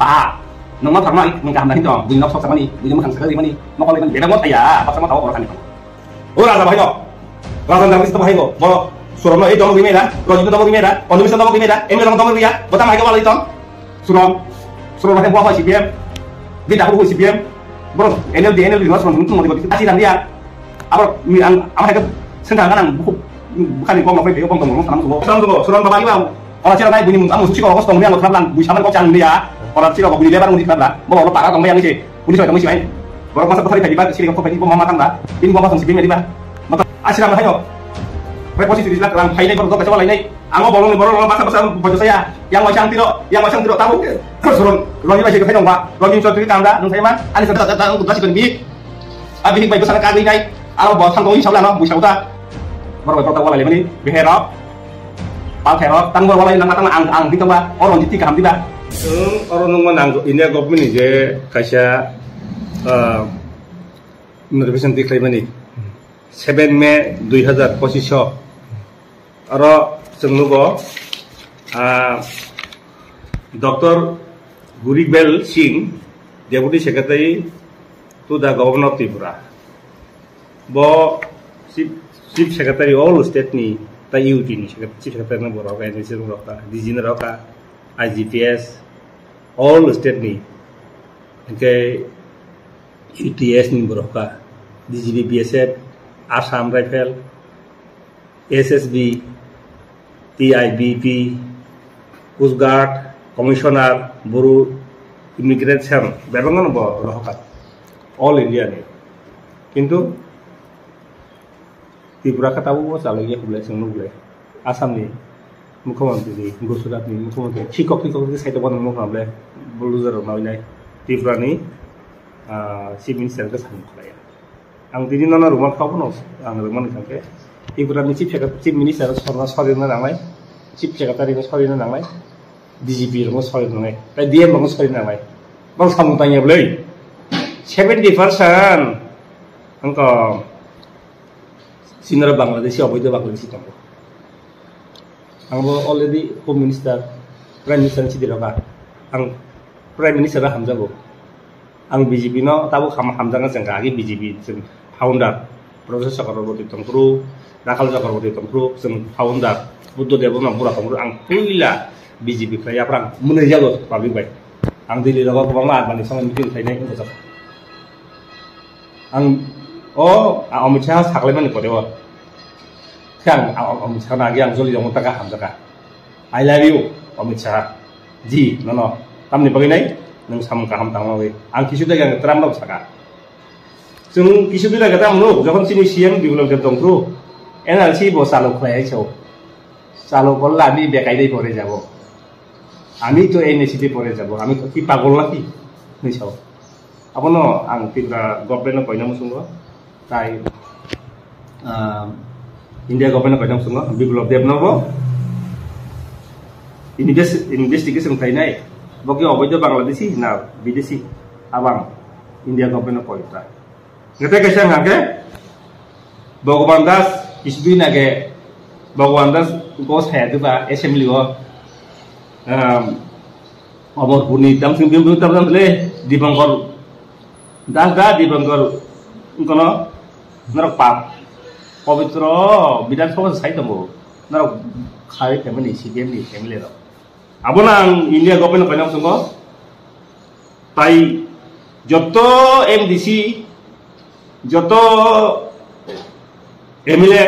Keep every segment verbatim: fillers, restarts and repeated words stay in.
Ba, nungma pharma ai nung kaham nahi tong, bini nok sok samani, bini mukhang sakha rimani, mokol rimani, bebak mo thaya, baksa mo thawa borok hani tong. O raja bahai no, raja nang bisto bahai no, bo surom no ei dong rimai da, rojit no dong rimai da, kono bisto dong rimai da, emre dong dong riya, bo tam hai ko walai tong. Surom, surom bahai bo hai C P M, di dahu hai C P M, bro, N L D, N L D no surom nung tong mo di ko, asi dan dia. Abo mi ang, ang hai ka sengkha ka nang buku, bukan ni kong apa itu, kong tong, kong tong, kong tong, kong tong, suran baba iba, orang cina naik bunyi, ang musik kok kong tong, yang kok lang, bukan sama kok cang dia, orang cina kok bunyi lebar bunyi kena, mau orang parah tong yang ini, bunyi soal tong sih, orang masa besar tadi bang, sini kok tadi mau makan lah, ini gua pasang sih, ini bang, maka asli ramai ayo, reposisi di belakang, hai ini baru kau kacau lain ini, ang mau bolong bolong masa besar baju saya, yang macam tiro, yang macam tiro tahu, suran, orang ini masih kau tengok, orang ini suatu kamera, nung saya mah, ada satu satu satu satu satu Abi hik bai bwsano kagwi nai, aro bo thango wi sabla no bui sabo ta. Borok bai borok ta walai lemani, behe rok, pal thai rok, tang bo walai lang tang ang, ang hik tong ba, oro ni ti kaham di ba. Chwng oro nungma nang India government ni je kaisa, ah, notification tikhlai mani, seven May dui hazar pochisho. Aro chwng nugo, ah, Doctor Guribel Singh, Deputy Secretary to the Governor of Tripura. Bo Chief, Chief Secretary all state ni, ta U T ni Secretary, Chief Secretary no borok, N S C borok, D G no rok, I G P S, all state ni, hingke U T S ni borok, D G B, B S F, Assam Rifle, S S B, T I B P, Coast Guard, Commissioner, Buru, Immigration, bebak no bo rohoka, all India ni. Kintu Tripura kha tabuk bo chalai ya khublai chwng nuklai. Assam ni Mukhyamantri ni, Gujarat ni Mukhyamantri, khikok khikok ni side o bono mukha ble, bulldozer rok nawi nai. Tripura ni, ah, Chief Minister ke samung khlai ya. Ang tini nono rwma kha bono, ang rwmani thang khe. Tripura ni Chief Secretary, Chief Minister sorna sorina nangnai, Chief Secretary no sorina nangnai, D G P rok no sorina nangnai, tai D M rok no sorina nangnai. Bang samung tangya bwlai. Seventy percent ang ko sinara Bangladeshi, oboido Bangladeshi tongo. Ang bo already Home Minister, Prime Minister ni chidi roka. Ang Prime Minister hamjago. Ang B J P no tabuk ham-, hamjakna chengkha, agi B J P chwng founder, Professor Chakraborty tongphuru, Rakhal Chakraborty tongphuru, chwng founder, Buddha Dev no bura tongphuru, ang puila B J P khlai yaphrang mwnwi jago public bai. Ang Delhi rogo kwbangma Advani songwi meeting khlainai wngkha. Ang o, a, Amit Shah saklaimani pore o. Khe ang, a, Amit Shah no agi ang joli rong taka hamjaka. I love you, Amit Shah. Ji, nono. Tamni bagwi nai, nwng samung kaham tangma bagwi. Ang kisu dagi ang Trump no saka. Chwng kisu dagi tam nuk, jokhon chini C M Biplab Deb tongphuru, N R C bo chalo khlai hai sao. Chalo korle ami bekai dei pore jabo. Ami to N R C dei pore jabo. Ami to ki pagol na ki? Hinwi sao. Abono ang Tripura government no koina muchungo, tai, ah, India government no koina muchungo, Biplab Deb no bo invest-, investigation khlainai, bo khe oboido Bangladeshi na Bideshi, abang India government no koi ta. Ngete kaisa hingke Bhagwan Das, kisudui nage Bhagwan Das go saya diba assembly o, um, Omorpurni tamsing bim bim tam tam le Dipankar Das da Dipankar kono norok pap pobitro Bidhan Sabha sai tongo norok khai family C P M ni family rok abono ang India government koinok songo tai joto M D C joto M L A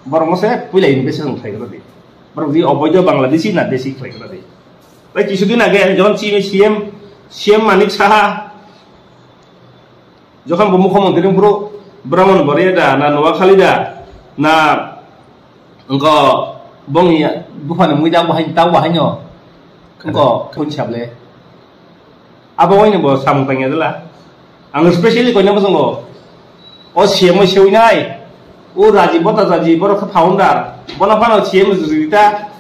borok mose puila investigation khlai kha di borok di oboido Bangladeshi na Desi khlai kha di. Tai kisudin age jokhon chini C M, C M Manik Saha, jokhon bo mukhyamantri wng phuru Brahman Bariya da, na Noakhali da, na wngkha bongni buphani mui da bahai, da bahai no wngkha phun sable. Abo waino bo samung tangya dela. Ang specially koina bosongo. O C M o sewinai. O Raji Bota Raji borok kha founder. Bono phano C M rita.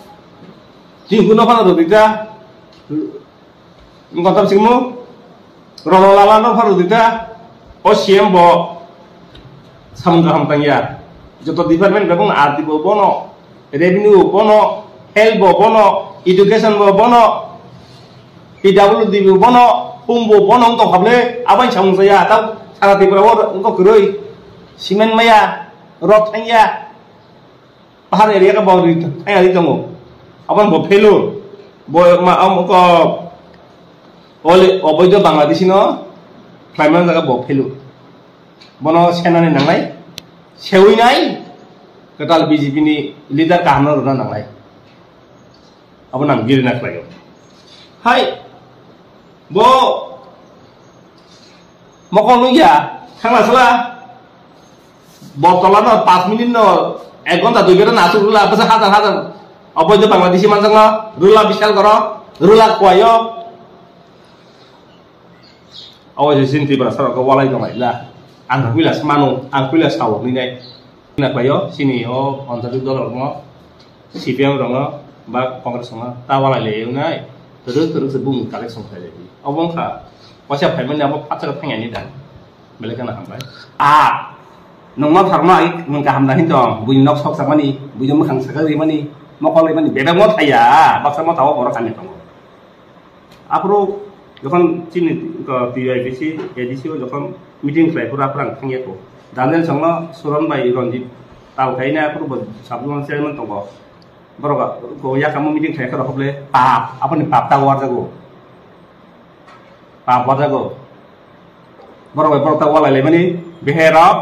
Tini kuno phano rita. Ngotam singmo, Rono Lala no pharo dita, o C M bo samung kaham tangya. Joto department bebong R D bo bono, revenue bo bono, health bo bono, education bo bono, P W D bo bono, humbo bono wng tong kha bwle, aboni samung chaya, tao sara Tripura o wng tong kwrwi, cement maya, rod thangya, pahar area khe bo ri thangya ri tongo, aboni bo failure, bo ma, am, ko, ole, oboido Bangladeshi no khlaimani jaga bo failure, bono senani nangnai, sewi nai, kwtal B J P ni leader kaham no rwna nangnai. Abo nang birina khlaio. Hai, bo mokol nungya, thangla sala, bo tola no pas minute no, ek ghonta dui ghonta na asuk rula, bwsa hajar hajar, oboido Bangladeshi manjakno, rula bishal goro, rula kwayo. Abo se chini Tiprasa rok walai tong lai la. Ang puila se mano, ang puila sao ni nai. Na payo, chini o Antajuk dol rok no, C P M rok no, ba Congress rok no, ta walai le nai. Terus terus se bung collection khai le. Abo wngkha, waisa phai mani abo phatsa thang yani da. Belai khana hambai. A, nong ma tharma ai, nong kaham da hin tong, bui nok sok sakmani, bui nok mwkhang sakari mani, mokol mani, bebak mo thaya, baksa mo thawa borok kami tongo. Aphuru jokhon chini, uh, T Y P C, A D C o jokhon meeting khlai phuru aphuru ang thangya kho. Daniel songno Suron bai Ranjit tal khaina aphuru bo sub-zonal chairman tongo. Borok ko yakamo meeting khlai khe rok le pap, aboni pap ta warjago. Pap warjago. Borok bai borok ta walai laimani beherok.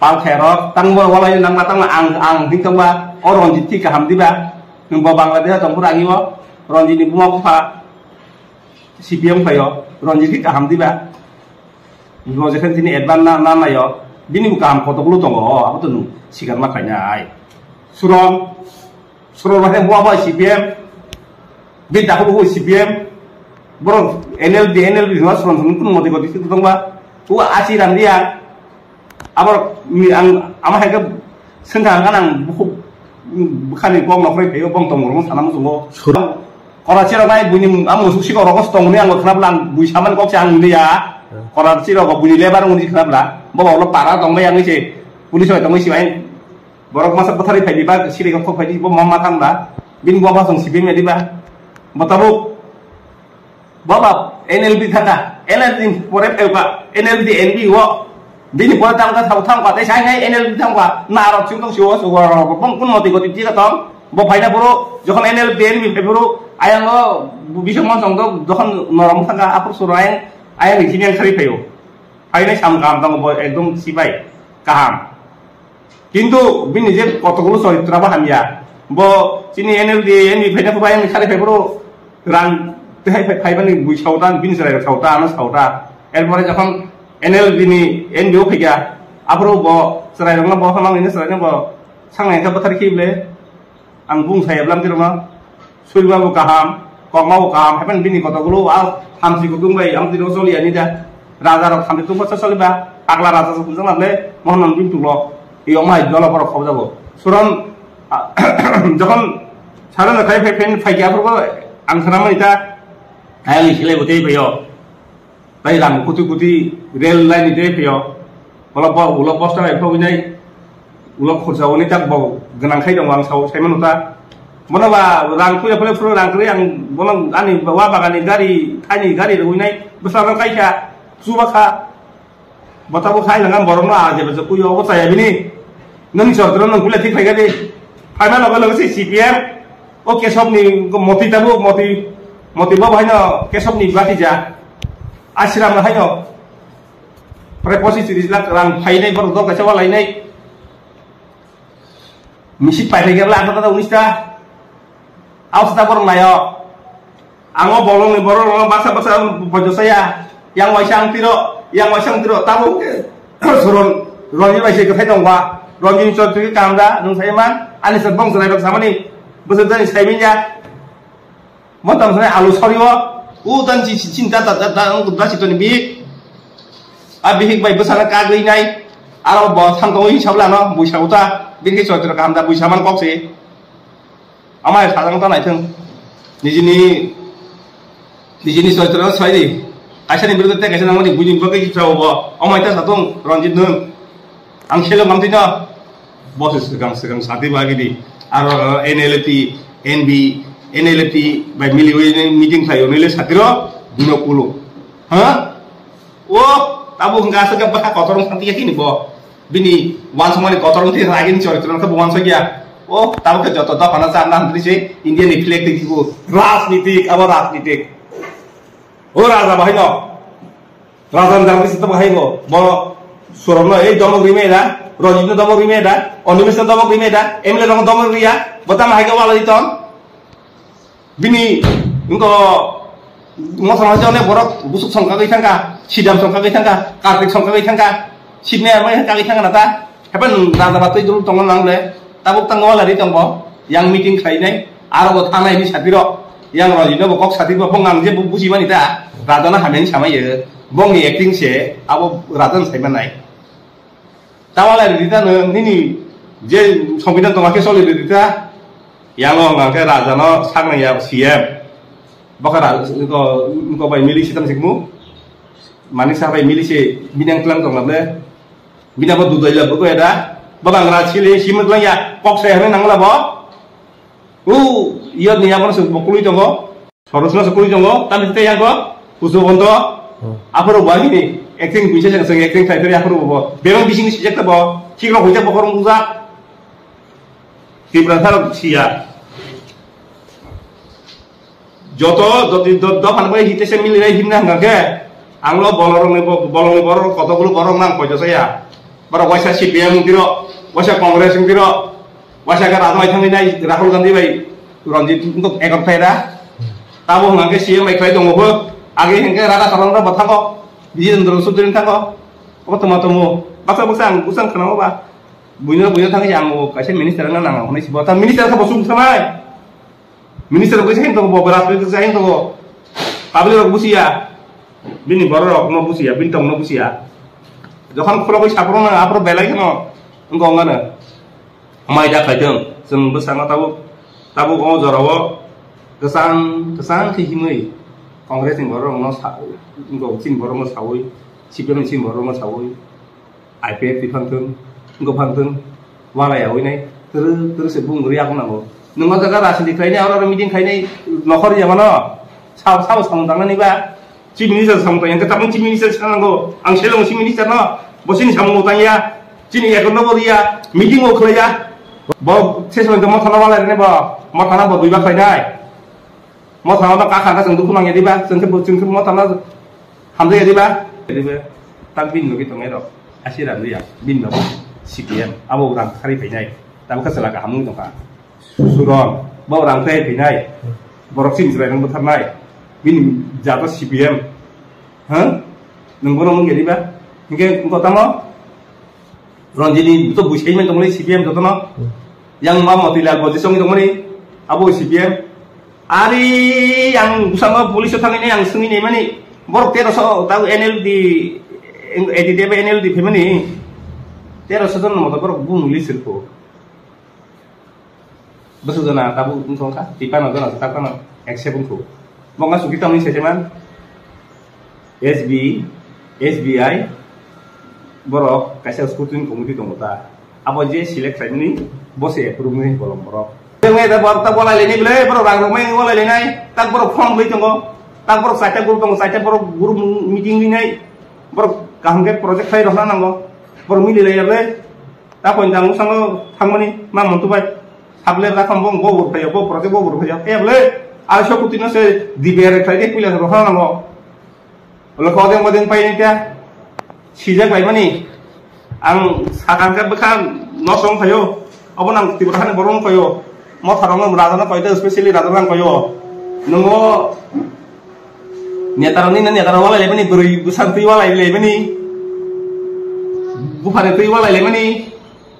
Pal khairok, tang bo walai nang ma tang ang, ang hing tong ba, o Ranjit ki kaham diba? Nung bo Bangladesh tong phuru agi o, Ranjit ni buma bupha C P M khayo, Ranjit ki kaham diba? Bo jekhen tini advance na, na nayo, bini bo kaham kotok lu tongo, abo to nung sikar ma khaina ai. Suron, Suron bahai hua bai C P M, bin dahu hu C P M, borok N L D, N L D hua Suron Suron kun moti koti situ tong ba, hua asi ram dia, abor mi ang ama hai ke sengka ang kanang bukhuk, bukhani kok nokhroi phaio bong tong rong sana musungo. Suron. Kora chiro nai buini amo suk siko rokos tong ni ang khna blang bui saman kok chang dia, kora chiro ko buini lebar nguni khna bla, bo bo para tong bai ang se, police bai tong bai si bai. Borok masa bwtharwi phaidi ba, siri kok phaidi, bo ma, ma thang ba. Bini bo ba song sibim ya di ba. Bo tabuk. Bo ba N L D thaka. N L D pore phe ba. N L D N B o. Bini pore tang ka thang, thang ba. Tai sai nai N L D thang ba. Na aro ching tong siwo, siwo ro. Bong kun moti goti tira tong. Bo phaina puro, jokhon N L D N B phai puro, ayang o bisok mon song do, jokhon norom thang ka, apur suro ayang, ayang ni sini yang sari phayo. Phainai sam kaham tongo, bo ekdom sipai kaham. Kintu bini je kotokulu choritra bo hamya. Bo chini N L D, N B phaina phubai ani khari phai phuru rang tei phai, phaibani bui sauta, bini chwrai rok sauta, ano sauta. Erpore jokhon N L D ni N B o phaikha, aphuru bo chwrai rokno bo hamang ini chwrai bo sangnai khe bwthar khible. Ang bung saya blam tirokno, suriba bo kaham, kokma bo kaham, happen bini koto gulo, a hamsi kutung bai, ang tiro choli ani da. Raja rok hamsi tungma choli ba, pagla raja rok kunjang lamle, mohon non bin tulo, iyo mai dola borok khobjago. Suron, jokhon saran khai phe phen phai kya phurbo, ang sana mai ta, ayang sile botei phayo. Tai rang kuti kuti rel line ni de phaio. Ulo bo, ulo poster bai phogwi nai. Ulo khursa oni tak bo gwnang khai dong ang sao sai manu ta. Bono ba rang kuya phale phuru rang kri ang bono ani wa bagani gari, thani gari rwi nai. Bwsano kaikha, chuba kha. Bota bo khai nang borok no a je bwswk kuyo obo chaya bini. Nang chordro nang kula thik khai gadi. Phaima logo logo se C P M. O Kesok ni moti tabo moti, moti bo bahai no Kesok ni bati ja. Ashram hai no. Prai posi tiris lakh rang phainai borok dok kaisa walai nai. Misik pai thai khe lakh ta unis ta. Aus ta borok nayo. Ang o bolong ni borok rok baksa baksa bojo saya. Yang waisa ang tiro, yang waisa ang tiro. Tabo ke suron Ronji bai se kethai tong ba. Ronji ni chotri ke kam da nung sai man. Ani se bong sai rok samani. Bwswk jani sai min ya. Mo tang sai alu sori o. U tan chi chi chin ta ta ta ta ang kudra chi toni bi. A bihik bai bwsana kagwi nai. Aro bo thang tong wi sabla no bui sa uta. Bini chotri kam da bui saman kok se. Amai sajang ta naithung. Nijini, nijini soitro soidi. Kaisa ni biruddhe tei kaisa nangmani buini bagwi kisa obo. Amai ta satung Ranjit nung. Ang selo mamti no. Boss swkang swkang sati bagidi. Aro N L T, N B, N L F T bai miliwi meeting khlai, N L F satiro bino kulo. Ha? O, tabuk hwnkha aswk khe bwkha kotor wng thangya kini bo. Bini wansukmani kotor wng thangya, agini choritro wngkha bo wansukya. O, tabuk khe joto dophano charna hwnwi se India ni flag twi kibo rajnitik, abo rajnitik. O raja bahai no. Raja ni dagdi sito bahai bo. Bo Suron no ei domok rimai da, Rajit no domok rimai da, Animesh no domok rimai da, M L A rok no domok riya, bo tamo hai khe wala diton. Bini wngko mothor hai jone borok busuk songkagwi thangka, sidam songkagwi thangka, kartik songkagwi thangka, sidne amai kagwi thangka nata. Haiphano raja batwi dul tongo nang le, tabuk tango wala ri tongbo, yang meeting khlainai, aro bo thanai ni satiro, yang Rajit no bo kok satiro, bo ngang je bu-, buji mani ta, raja no hamya ni samai ye, bongni acting se, abo raja no sai manai. Tawala rita no nini je songbidan tongma khe soli rita. Yango hwnka khe raja no saknai ya C M. Bokha ra-, ko, ko bai mili sitam sikmu. Manik sa bai mili se binang tlang tong le. Bina bo dudai la bo ko da. Babang ra chili simut lang ya. Kok sai hne nang la bo. U, iyot ni yamono se bokulwi tongo. Sorosno se kuri tongo, tamni tei yang ko, kusu bonto. Hmm. Aphuru bo ani acting bisa jang seng acting khai pheri aphuru bo. Bebang bising sijak ta bo, thik rok hoite bo korong bujak. Tipra thar siya. Joto, joti, do, do phan bai hite se mili rai himna hanga ke. Ang lo bolorong ni bo, bolong ni borok, koto gulo borok nang poito saya. Borok waisa C P M tiro, waisa Congress tiro. Waisa khe Rajmai thangwi nai Rahul Gandhi bai Ranjit wngkha ekor khlai da. Tabo hwnka khe C M bai khlai tongo bo. Age hwnkhe Radha Karan rok bo thango. Bijendra Chaudhary thango. Obo tongma tongo. Baksa baksa ang bwsang khwnao ba. Buino buino thangwi ang bo kaisa minister wngna nang hwnwi si bo. Ta minister khe bo chuk thanai. Minister rok kisa hin tongo bo, rajniti kisa hin tongo. Public rok busiya. Bini borok rok no busiya, bini tong no busiya. Jokhon khulogwi saphuru no aphuru belai kheno wngkha wngkha no. Mai da khaitwng, chwng bwskango tabuk, tabuk o jorao kwchang, kwchang khe himwi Congress ni borok rok no sa-, wngkha chini borok no sawi, C P M ni chini borok no sawi. I P F T phang thung, wngkha phang thung, walai yawi nai, twrwk twrwk se bung rwi yakung nango. Nwng o jaga rajniti khlainai, oro oro meeting khlainai, nokhor ya mano, sa-, sabo samung tangnani ba, chief minister samung tangya, hwnkhe tabuk chief minister sanango, ang seleng chief minister no, bo chini samung tangya, chini ekor no bo riya, meeting bo khlaiya, bo ses bai tongma thana walai rwni bo, mo thana bo duiba khlainai. Motha no kakha khe chwng dukhu nangya diba, chwng khe, chwng khe motha no hamjakya diba? Diba? Tak bini logi tongnai rok, asi rang ya, bini logi C P M, abo rang khari phainai, tabuk khe chwla kaham wngwi tongkha. Suron, bo rang khari phainai, borok chini chwrai rang bwtharnai, bini jato C P M, ha? Nwng bono wngya diba? Hinkhe wngkha tamo? Ranjini to buisai man tongmani C P M jotono. Hmm. Yang ma Motilal Bojisong tongmani abo C P M. Ari yang busango police thangini yang sungini mani borok teroso tau N L D, A D T F N L D family teroso jon moto borok bumuli sirko. Bwswk jona tabuk wngkha wngkha, tipano jona se takhwno accept wngkhu. Bo wngkha chukitongni saichaiman S B, S B I, borok kaisa scrutiny committee tongo ta. Abo je select khlaimani, bo se approve ni bolong borok. Tei wngya da borok ta bolai lainai bwle, borok rang rwmai wngwi bolai lainai, tak borok phone wngwi tongo, tak borok chaita group tongo, chaita borok group meeting rinai, borok kaham khe project khlai rwna nango, borok mili laiya bwle. Ta pointa ang bwskango thangmani ma Montu bai. Sable rakham bo, bo bur phaio, bo project bo bur phaio. Khe bwle, arsho koti no se D P R khlai de puila rokha nango. Bwle kho de modeng pai ni ta. Sijak lai mani. Ang sakang khe bwkha no song phaio. Abo nang Tripura hani borok phaio. Mo tharang no raja no paida, specially raja nang phaio. Nungo Netarokni no netarok walai laimani, bwrwi bwsang twi walai laimani, buphani twi walai laimani,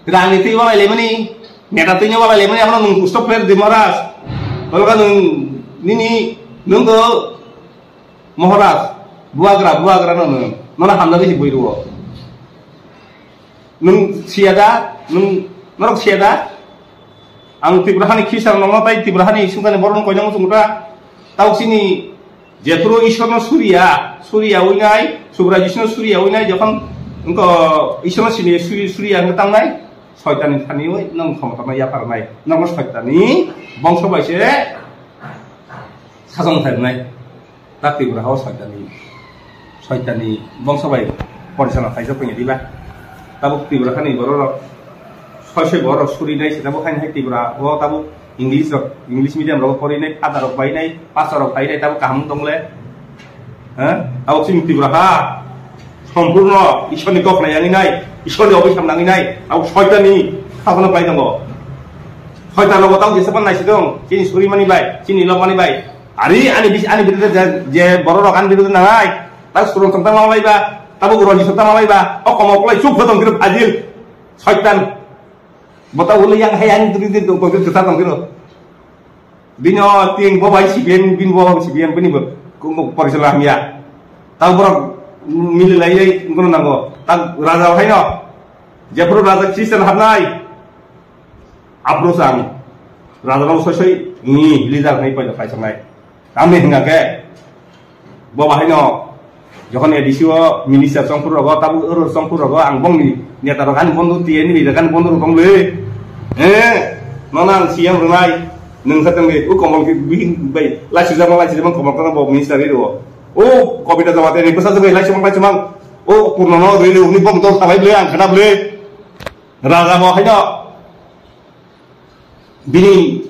rangni twi walai laimani, neta twi no walai laimani, abono nwng stop khlai di Maharaj. Oloka nwng nini nwng do Maharaj, buagra, buagra no nwng, nono hamjagwi si bui rwo. Nwng siya da, nwng norok siya da? Ang Tripura hani khisar nongno tai Tripura hani sungkani borok no koinang muchung ta. Tau sini jephuru Ishwar no suriya, suriya winai, Subrai Jisu no suriya winai, jokhon wngko Ishwar no sini suri-, suriya wngkha tangnai, soitani thani wi nong khomota no yapar nai. Nongno soitani bongso bai se Khajang thainai, ta Tripura hao soitani, soitani bongso bai porisana khaijak tongya diba. Tabuk Tripura hani borok rok, soi soi borok rok suri nai se tabuk haini hai Tripura o tabuk English rok, English medium rok pori nai, father rok bai nai, pastor rok bai nai, tabuk kaham tong le. Ha? Tabuk chini Tripura ha, sompurno Ishorni kok nai yang nai, Ishorni obisam nang nai, tabuk soitani khajana bai tongo. Soitan logo tabuk jesa pan nai se dong, chini suri mani bai, chini lok mani bai. Ari ani bis-, ani birude je, je borok rok ani birude nangai, tak surung tong tang malai ba, tabuk roji tong tang malai ba, o komo kulai chuk photong kiri fajil, soitan. Bota ulu yang hai ani duri duri tong kiri tong kiri. Bini o ting bo bai C P M, bini bo C P M, bini bo kumo porisala hamya. Tabuk borok mili lai lai ngono nango. Tak raja hai no. Jephuru raja Christian habnai. Aphuru sang raja rok soi soi ni leader hai paida phai sangnai. Tamni hingka khe bo bahai no jokhon A D C o minister chongphuru rogo, tabuk oro chongphuru rogo, ang bongni neta rok ani bondo T N ni rok ani bondo rok tong le. Eh, nono ang C M rwnai, nwng kha tong le, o Komol ke bihik bai, laisijak ma laisijak ma Komol kono bo minister ri rwo. O Kobita Jamatia ni bwsa jagwi laisijak ma laisijak ma, o Purno no rwi rwi ni bong dol sabai ble, ang khana ble. Raja bo haino bini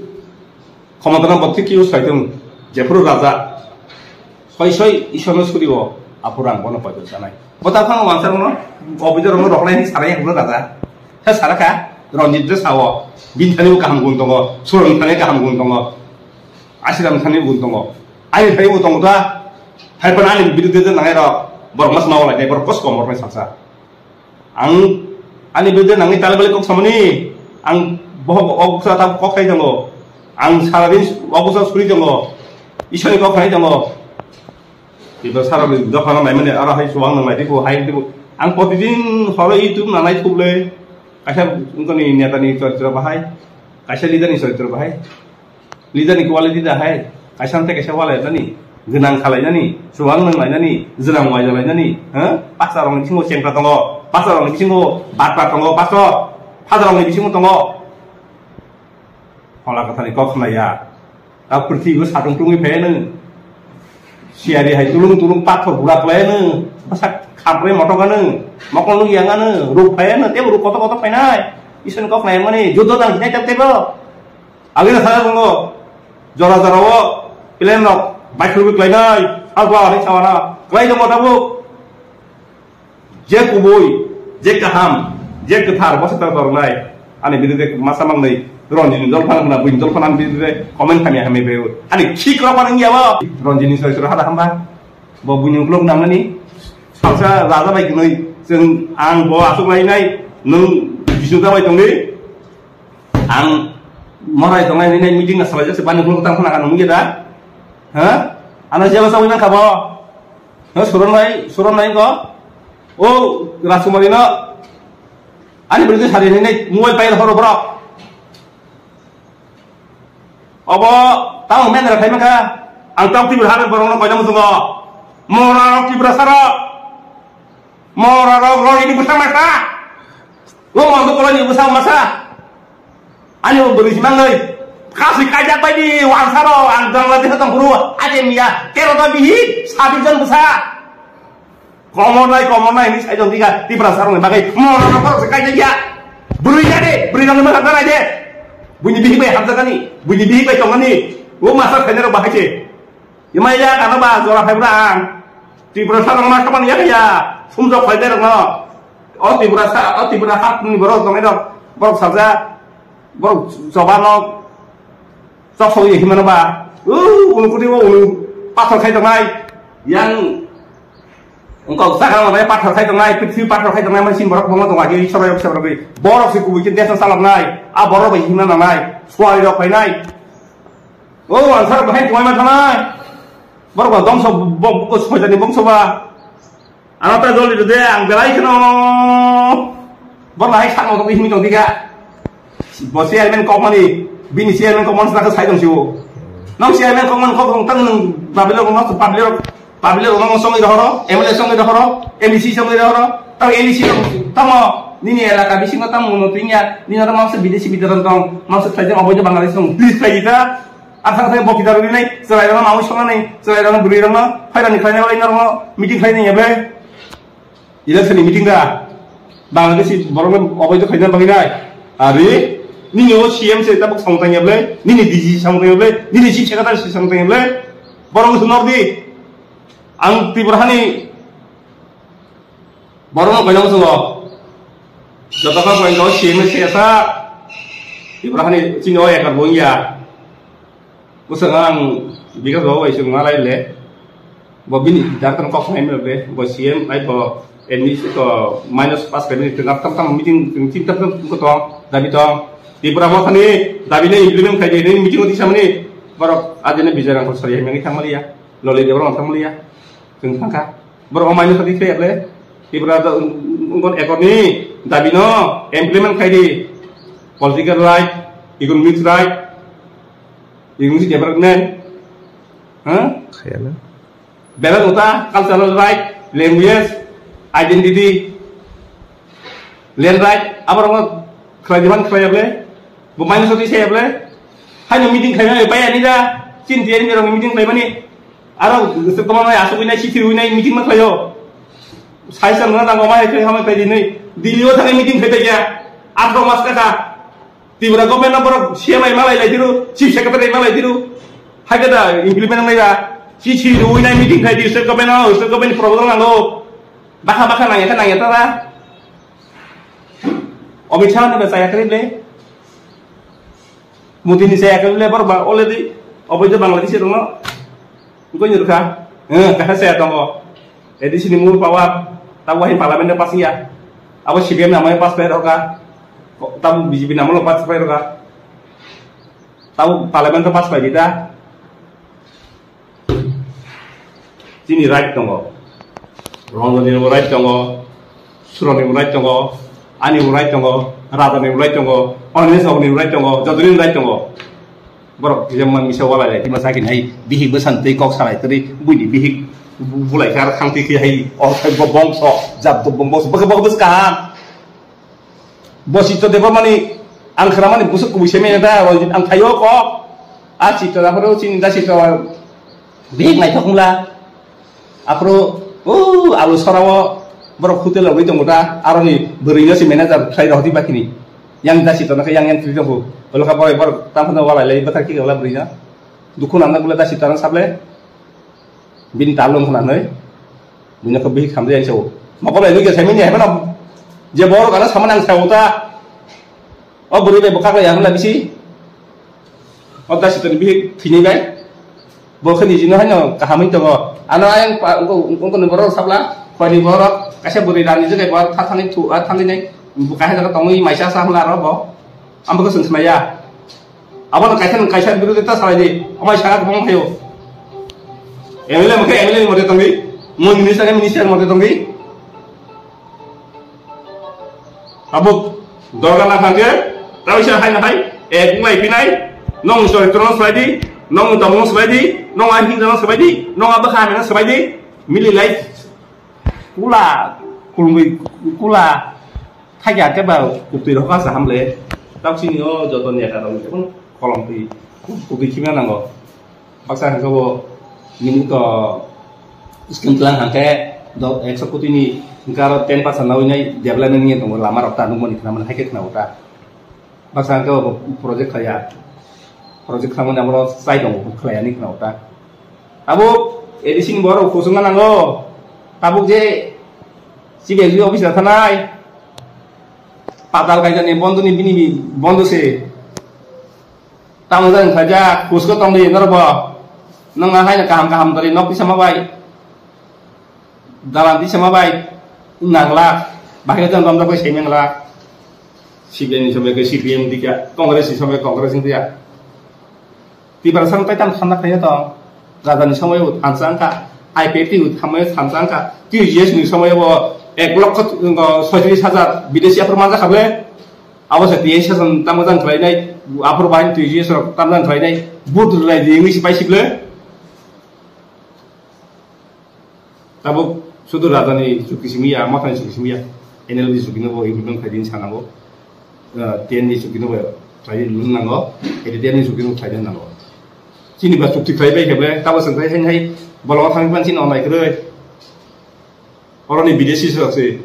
khomotano bo thik use khai thung, jephuru raja soi soi Ishorno suriwo, aphuru ang bono poito sanai. Bo ta phang wansar no, officer no roknai ni sarai ang raja. He saraka, Ranjit de sawo, bini thani bo kaham gun tongo, Suran thani kaham gun tongo, Asiram thani gun tongo. Ani thani bo tongo ta, hai phano ani birude de nangai rok, borok mas mawa lai, borok kos kom roknai saksa. Ang ani bede nangni tale bale kok samani, ang bohok o bwsa ta kok khai tongo, ang sara din o bwsa suri tongo, Ishorni kok khai tongo. Ibo sara din dophano naimani aro hai suang nang naidi bo hai dibo. Ang protidin horo YouTube nanai thuble, kaisa wngkoni netani choritro bahai, kaisa leader ni choritro bahai. Leader ni quality da hai, kaisa tei kaisa walainani, gwnang khalainani, chuwang nang lainani, jwnang waija lainani, ha? Pastor rokni bisingo chengkra tongo, pastor rokni bisingo batpa tongo, pastor, father rokni bisingo tongo. Phola kwtharni kok khnaya. Ta prithibibo satung tungwi phaiya nw. Siyari hai tulung tulung pathor gura khlaiya nw. Bwsak khamprwi motok anw. Mokol nuk yang anw. Ruk phaiya nw. Tei ruk kotor kotor phainai. Iswrni kok khnai mani. Judo nang hinai tep tebo. Agini sana tongo, jora jora o plan rok baithurwi klainai, salpla hwnwi sawana klai tongo tabuk. Je kubui, je kaham, je kwthar, bo se ta dornai. Ani bidire masa mangnai, Ranjini jolphana hwna, buini jolphana ani bidire comment hamya hamya baio. Ani khik rok manwi yabo. Ranjini soi soi hada hamba. Bo buini uklok nangmani. Salsa raja bai kwnwi, chwng ang bo aswk lainai, nwng Bisnu ta bai tongdi. Ang morai tongnai nini meeting na salai jase bani ulo tang khna kanu ngi da. Ha? Ana jeba sawi nang khabo. Ha, suron lai, suron lai ko. O Rajkumari no. Ani beri sari nini mobile pai horo bro. Obo tang men ra khai maka. Ang tang tibir habe borong no koina musungo. Mora rok tibra sara. Mora rok rok ini bwsa masa. Lo mangdu koloni bwsa masa. Ani bo bwrwi si mangai. Kasi kaijak bai di wansaro ang Bangladesh tong phuru. Aje miya tero ta bihi sabis jon bwsa. Komor nai, komor nai ni sai jong diga Tiprasa rok ni bagai. Mora rok si kaijak ya. Bwrwi ya de, bwrwi rok ni mangkha nai de. Buini bihi bai hamjakani, buini bihi bai tongani. O masa khainai rok bahai se. Yemai ya kana ba jora phai bra ang. Tripura sa rok ma kapan ya ya. Sumjok phai de rok no. O Tripura sa, o Tripura hap ni borok tong rok. Borok saja. Borok choba no. Chok so ye himano ba. U unu kuti o unu. Pathor khai tongnai. Yang engkau sa kana ba pathor khai tongnai. Prithibi pathor khai tongnai. Mai sim borok bongo tong agi. Isor rok se borok. Borok se kubui ke desa salap nai. A borok bai himna nai. Suari rok phai nai. O answer bahai tuai ma thanai. Borok ba dongso bo, bo, bo, soitani bongso ba. Ano ta joli de ang belai kheno. Borok hai sakno tong himi tong diga. Bo chairman kok mani, bini chairman kok mani sa sai dong siwo. Nang chairman kok mani kok tong tang nang public rok no public rok, public rok no songwi rohoro, M L A songwi rohoro, M D C songwi rohoro. Tang M D C tamo nini elaka bisingo tamo no tingya, nini tamo mangsa bidesi bidaran tong, mangsa thaijak oboido Bangladesh tong, please thaijak. Asal saya bokita rwinai, chwrairokno mamui songnani, chwrairokno bwrwirokno phairani khlainai, oi norokno meeting khlainai ble. Election ni meeting da. Bangladeshi borokno oboido khaina bagwi nai. Ari, nini o C M se tabuk samung tangya ble, nini D G samung tangya ble, nini chief secretary se samung tangya ble. Borok wngkha nordi. Ang Tripura hani borokno koina muchungo. Joto kha koina C M se asa. Tripura hani chini o ekar bo wngya. Bwswk ang Bikash babu bai swng ma lai le. Bo bini darkar kok sanai mene be. Bo C M ai bo admission ko minus pass khaimani twng tam tam meeting twng tin tam tam ko tong dabi tong. Tripura mo thani dabi ne implement khai de meeting oti samani. Borok adine Bijay Rangkhol sari hai mangi thang maliya. Loli Debbarma thang maliya. Twng thangkha. Borok o minus oti khai le. Tripura do ngon ekor ni dabi no implement khai di. Political right, economic right, English development, ha? Khayana. Belai uta cultural right, language, identity, land right, abar mo khlai diban khlai able, bo minus oti sai able, haino meeting khlai bai ani da, chin tiyan ni rong meeting khlai bani, aro se koma mai asuk winai, chithi winai meeting ma khlaio. Sai sang na dango mai khlai hamai khlai dinai, Delhi o thangai meeting khlai ya, atro mas kaka, Tripura government no borok C M I malai lai diru, chief secretary malai diru. Hai khe da implement nang lai da. Chi chi rui nai meeting khai di state government no, state government ni proposal nango. Bakha bakha nang ya khe nang ya ta da. Amit Shah no ba chaya khe le. Modi ni chaya khe le borok ba already oboido Bangladeshi rok no. Goi ni rukha. Eh, kha saya tongo. A D C ni mul power, tabo hai parliament o pass ya. Abo C P M ni amai pass pai roka. Tabo B J P ni amai pass pai roka. Tabo parliament o pass pai dita. Chini right tongo. Rongjoni bo right tongo. Suroni bo right tongo. Ani bo right tongo. Radani bo right tongo. Onilesh babu ni bo right tongo. Jotoni bo right tongo. Borok jemon misa walai lai, tima saki nai, bihik bwsan tei kok salai tei buini bihik bu-, bulai khe aro khang twi khe hai, o khai bo bongso, jab do bong bongso, bokhe bokhe bwswk kaham. Bo Chitro Debbarmani ang khramani bwswk kubui se mene da, o ang thaio kok. A Chitro da phoro chini da Chitro bihik naithok wngla. Aphuru, o, alu sorao borok hotel rogwi tongo ta, aroni bwrwino se manager khlai rohordi bakini. Yang da sitana khe yang entry tongo. Olo kha boy borok tamo no walai lai bwthar khe wala bwrwino. Dukhu nang bwle da sitana sable. Bini talung khna nai. Bini khe bihik khamri ang sao. Mokol lai nugya saimani hai mano. Je borok ana samani ang sao ta. O bwrwi bai bwkak lai hamla bisi. O da sitani bihik thini bai. Bo khe nijino haino kaham wng tongo. Ano ayang pa, ungko, ungko ni borok sabla, khwani borok, kaisa bwrwi rani je bo tha thangwi thu, a thangwi nai, bo kaisa jaga tongwi maisa sa hwnla aro bo. Ambo khe swng khna ya. Abono kaisa nwng kaisa birodita salai di. Amai saka kwbang phaio. M L A mokhe M L A ni mote tongwi. Mon minister khe minister ni mote tongwi. Tabuk dorga na thangkhe, taisa hai na hai, ek wng lai phinai, nong choritrono swlai di, nong tabukno swlai di, nong a hinjano swlai di, nong a bwkha hamyano swlai di, mili lai kula, kulmui kula, thakya khe ba kuktwi rokha sa hamle, taksini o joto neta rok kolom twi, kuktwi khimna nango. Baksa hwnkhe bo nini to scheme tlang hwnkhe do ekso koti ni hwnkhe aro ten percent nawi nai development wngya tongo, lama rok ta nukmani khna mani hai khe khna bo ta. Baksa hwnkhe bo project khaya, project khamani abo chai tongo, khlai ani khna bo ta. Abo A D C ni borok kusungna nango, tabuk je C B S B office thanai, patal kaisa ni bondo ni bini bondo se. Tamo jani khlaijak, kusko tongdi norok bo. Nong na haino kaham kaham tari nok tisama bai. Dalan tisama bai. Nangla. Bahai jang dom dok bai semi ngla. C P M ni sobai ke C P M dikya, Congress ni sobai Congress ni dikya. Tiprasa no taitam thanda khaina tong. Raja ni somoyo thansa wngkha, I P F T ni somoyo thansa wngkha, T G S ni somoyo bo ek lokho, ngo, soitrish hajar bidesi aphuru manjakha ble. Abo se T S S tamo jang khlainai, aphuru bahai T G S rok tamo jang khlainai, vote rwlai di wngwi se paisik le. Tabuk sudu raja ni chuki simi ya, matha ni chuki simi ya, N L D chuki no bo implement khai din sanango. Eh, T N ni chuki no bo khai din nango, A D T N ni chuki no khai din nango. Chini ba chukti khlai bai khe ble, tabo chwng khai hai hai bolongo thangwi phan chini onlai kwrwi. Oroni bidesi se se.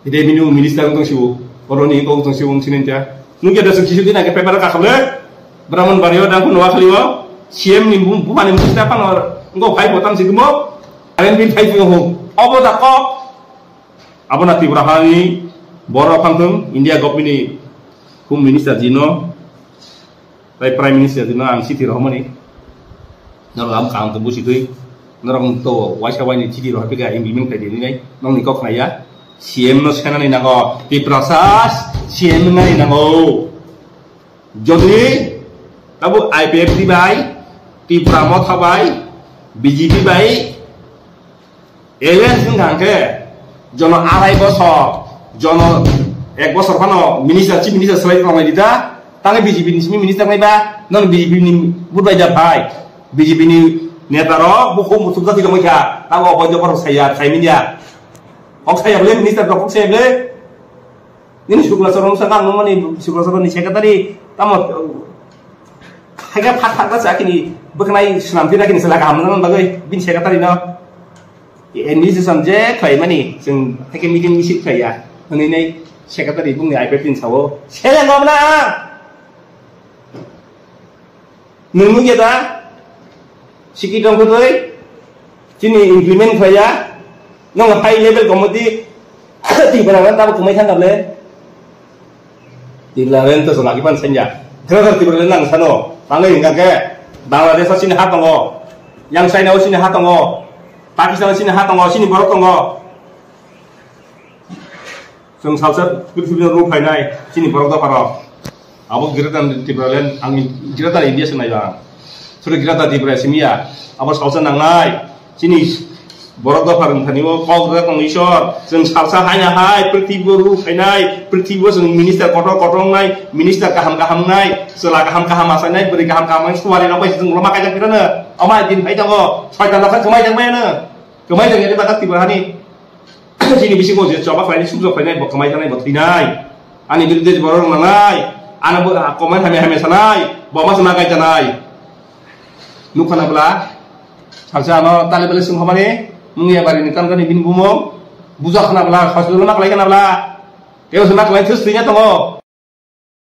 Revenue minister wng tong sibo. Oroni wng tong sibo wng sini ta. Nung khe da chwng kisu dina khe paper ka khle. Brahman bario dang nuwa khali o. C M ni bu-, bupha ni minister phano wng phai bo tam si mo. Aren bin phai bo ho. Obo da kok. Abo na Tripura hani borok phang thung India government ni Home Minister jino, tai Prime Minister jino ang chiti rohormani. Norok ang kaham to busi twi. Norok to waisa waini chiti rohor pika implement khai dini nai. Nokni kok khna ya. C M no senani nango. Tiprasa C M nani nango. Jodi tabo I P F T bai, Tipra Motha bai, B J P bai, alliance wngkha hwnkhe, jono arai bosor, jono ek bosor phano minister, chief minister swlai tonglai dita, tangwi B J P ni simi minister nai ba, non B J P ni vote bai da phai, B J P ni neta rok bukhuk muchuk jati tongwi kha, tabo obo jobor saya, saimanya. Kok saya bole minister rok kok saya bole. Nini Sukla Charan wngkha ang nungmani Sukla Charan ni secretary tamo khaga phat phat sa kini bwkhnai swnam phina kini sela kaham nang bagwi bini secretary no administration je khlai mani chwng theke meeting misil khlai ya hwnwi nai secretary bungni I P F T ni sao sela ngom na. Nung nugya da? Siki tong kutui? Chini implement khlaiya? Nong high level committee Tipra rang tabo kumai thang kable? Tipra rang to lagi pan sanya. Greater Tipra rang nang sano. Tangai hingga ke Bangladesh sini ha tongo. Yang China sini ha tongo. Pakistan sini ha tongo. Sini borok tongo. Chwng salsa purthibino rung phainai chini borok dopharok. Abo Greater Tipraland, ang Greater India se naiba ang. Sori Greater Tripura simiya. Abo salsa nangnai. Chini borok dopha rwngthani o kok rwkha tong Isor. Chwng salsa haina hai purthibo rung phainai, purthibo chwng minister kotor kotor wngnai, minister kaham kaham wngnai, chwla kaham kaham achainai, bwrwi kaham kaham wngnai, suari rok bai chwng lama kaijak pirano. Amai din phai tongo. Soitan rok khe kwmai jakmai ano. Kwmai jagani bagwi Tripura hani chini bisingo je choba khlainai, sumjok khlainai, bo kwmai thanai, bo thwinai. Ani biruddhe je borok nangnai, ano bo, ah, comment hamya hamya sanai, bo ma sana kai tanai. Nuk khana bwla, salsa ano tale bele sung hamani, mungya bari ni tamjani bini bumung, buja khana bwla, hospital ma khlai khana bwla, teo se ma khlai thus thwina tongo.